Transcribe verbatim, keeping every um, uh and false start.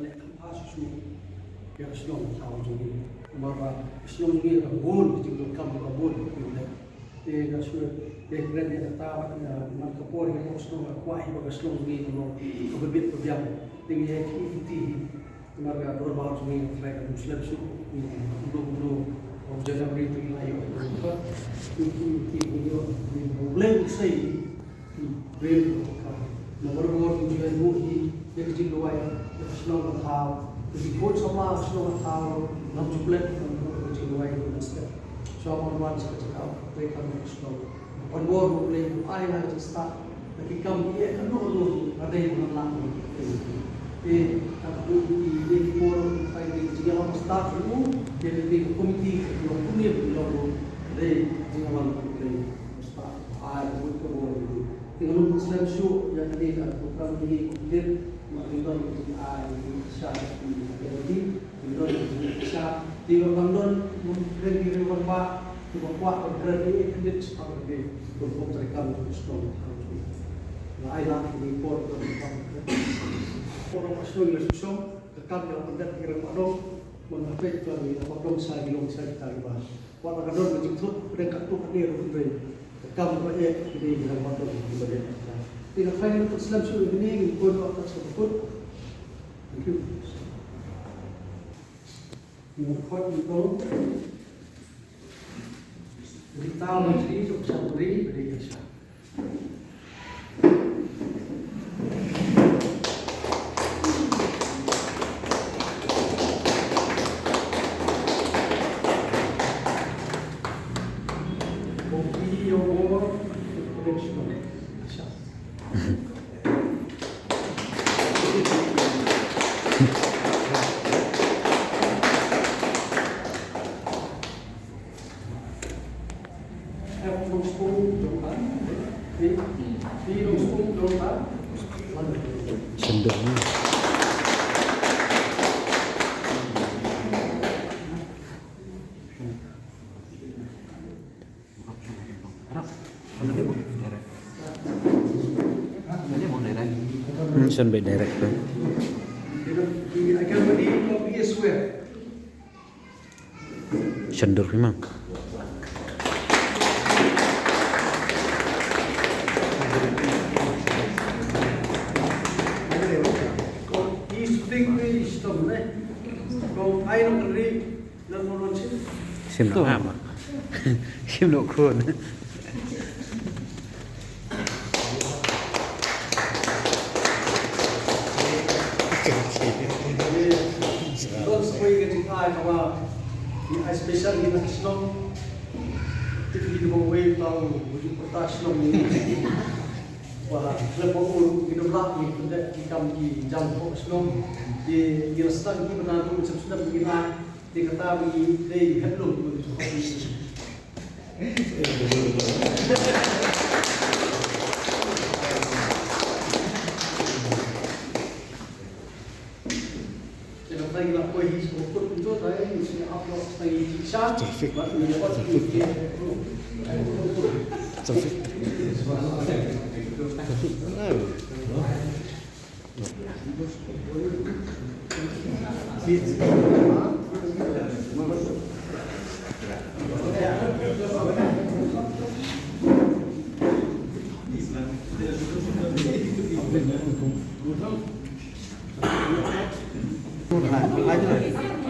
Leh kham bha shuh shuh ïa ka shnong ka thaw jong ngi. Namar ba ka shnong jong ngi ka bun ki jingdonkam, ka bun ki jingdonkam. Te nga shu leh kren ïa kata, ïa man ka por ïa ka shnong ka kwah ïa ba ka shnong jong ngi ka long kaba bit ba biang. Te ngi ïa ki iti hi. Namar ka dorbar jong ngi ka trai ka ym slem shuh. Ngi kumno kumno ong January te ngi la ïoh. Ngi iti ngi ïoh ngi U Blei u sei. Ki briew ka, na barabor ki ju ïaid buh hi ïa ka jingduwai ïa ka shnong ka thaw. Ki khun samla ka shnong ka thaw ngam ju plet, ngam ju plet ïa ka jingduwai ïa ka step. Shuwa ban wan sha ka jingkam treikam ka shnong. Ban bor U Blei u ai ïa ka jingstad ïa ki kam ki eh kano kano ka dei ban lah. Te ka buh ki dei ki bor ki file ki jingïalam stad ruh ïa ka dei ka komiti ka long kumne ka long ruh ka dei ka jingïalam U Blei. Ai, ka buit ka bor. Te nga nud ban slem shuh ïa kane ka program kine complete. Ba ngin don ka jingai sha ki community. Ngin don ka jingai sha. Te ba ngin don mun kren ki rangbah. Te ba kwah ban kren ki candidate sha ka dei. Ban pom treikam ka shnong. Nga ai lad kine por ban pom treikam. Por ka shnong ïa shnong. Ka kam ïa ban dat ki rangbah dong. Ban peit ka ïa ban dong sha ki long sha kita ki ba. Wat la ka don ka jingthut, ka dei katto katne ruh hynrei ka kam kaba eh ka dei ka dang watla kaba eh. Te nga tharai ngi kut slem shuh ïa kine, ngi kut wat ka shu kut. Thank you. Ngi kut ngi kut. Ngi tal ngi tri, ngi sha tri, ngi dei ka sha. Sendok ni. Hmm, shen bai direct tu. Shen dur memang. Shem no ama. Shem no khun. Don sa kawei ka jingai kaba ngi ai special ïa ka shnong. Tip hi kaba uwei u tau u ju pyrta shnong ni. Ba khlem ba u ngi dum lah ngi pyndet ki kam ki jam ka shnong. Ngi ngi la sdang ki bynta tu snem snem ngi la. Te kata ba ngi dei heh lum. Te kata ngi la poi hi sha kut pynjot hai ngi shu ap lok tang ngi sha. Traffic. Ba ngi ot ngi ke. Traffic. Traffic. Hello.